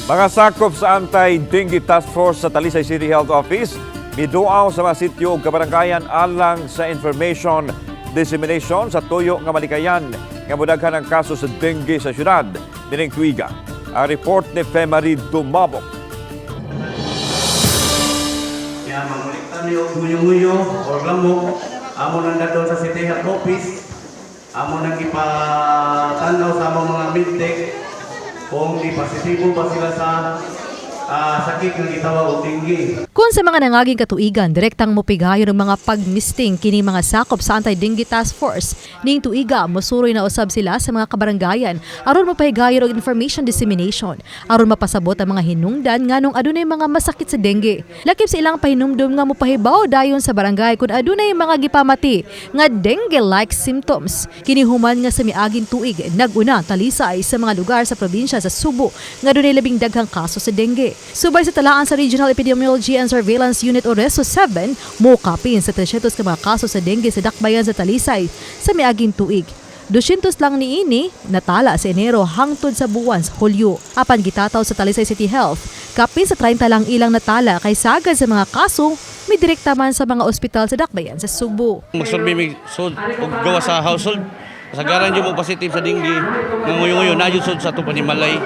Mga sakop sa Anti-Dengue Task Force sa Talisay City Health Office miduaw sa mga sityo ug kabarangayan alang sa information dissemination sa tuyo nga malikayan nga modaghan ang kaso sa dengue sa syudad nining tuiga. Ang report ni Femary Dumabok. Kaya mangolekta ni og nguyo-nguyo or lamok, amo nang dadon sa City Health Office, amo nang ipatanaw sa among mga medtech kung ipasitibo ba sila sa sakit nga gitawag og dengue. Kung sa mga nangaging katuigan, direktang mopigayon ng mga pagmisting kini mga sakop sa Anti-Dengue Task Force. Ning tuiga, mosuroy na usab sila sa mga kabarangayan aron mapahigayon og information dissemination, aron mapasabot ang mga hinungdan nganong adunay mga masakit sa dengue. Lakip sa ilang pahinumdum nga mopahibaw dayon sa barangay kung adunay mga gipamati nga dengue-like symptoms. Kini human nga sa miaging tuig, nag-una ang Talisay sa mga lugar sa probinsya sa Subo nga adunay labing daghang kaso sa dengue. Subay sa talaan sa Regional Epidemiology and Surveillance Unit o RESO 7, mokapin sa 300 ka mga kaso sa dengue sa dakbayan sa Talisay sa miaging tuig. 200 lang niini natala sa Enero hangtod sa buwan sa Hulyo. Apan gitataw sa Talisay City Health, kapin sa 30 lang ilang natala kay sagad sa mga kaso may direkta man sa mga ospital sa dakbayan sa Subo. Magsurvey mig sud og gawa sa household. Kasagaran jud mo positive sa dengue nga nguyo-nguyo na jud sud sa ato panimalay.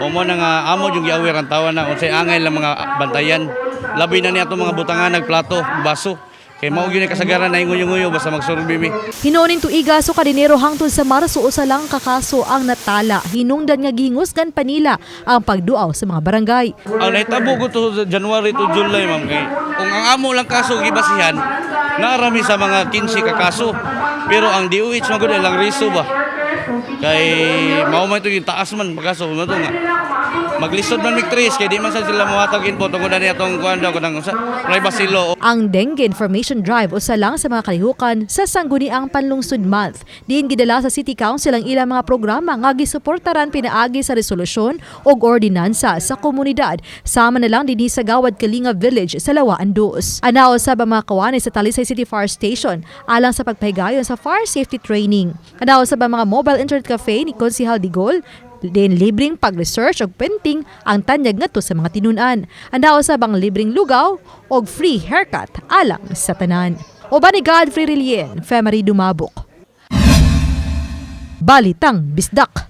O mo na nga amo yung gi-aware ang tawa na unsay angay lang mga bantayan. Labi na ni ato mga butangan nagplato, baso. Kay mao gyud ni kasagaran na nguyo-nguyo basta magsurvey mi. Hinuoning tuiga so kadinero hangtod sa Marso, usa lang ka kaso ang natala. Hinungdan nga gihingusgan pa nila ang pagduaw sa mga barangay. Ang nahitabo ko to sa January to July, ma'am, kay kung ang amo lang kaso gibasihan, naarami sa mga 15 ka kaso. Pero ang DOH man gud ilang reso ba. Kay mao man ito yung taas man pagkaso mo to nga. Maglisod man mig trace kay di man sad sila mohatag info tungod ani atong kuan daw kanang sa privacy law. Ang Dengue Information Drive usa lang sa mga kalihukan sa Sangguniang Panlungsod Month. Diin gidala sa City Council ang ilang mga programa nga gisuportaran pinaagi sa resolusyon ug ordinansa sa komunidad. Sama na lang dinhi sa Gawad Kalinga Village sa Lawaan 2. Anao sa mga kawani sa Talisay City Fire Station alang sa pagpahigayon sa fire safety training. Anao sa mga mobile internet cafe ni Konsihal Digol din libreng pag-research og printing ang tanyag ngadto sa mga tinun-an. Andao sa bang libreng lugaw og free haircut alang sa tanan. Uban ni Godfrey Relien, Femery Dumabok. Balitang Bisdak.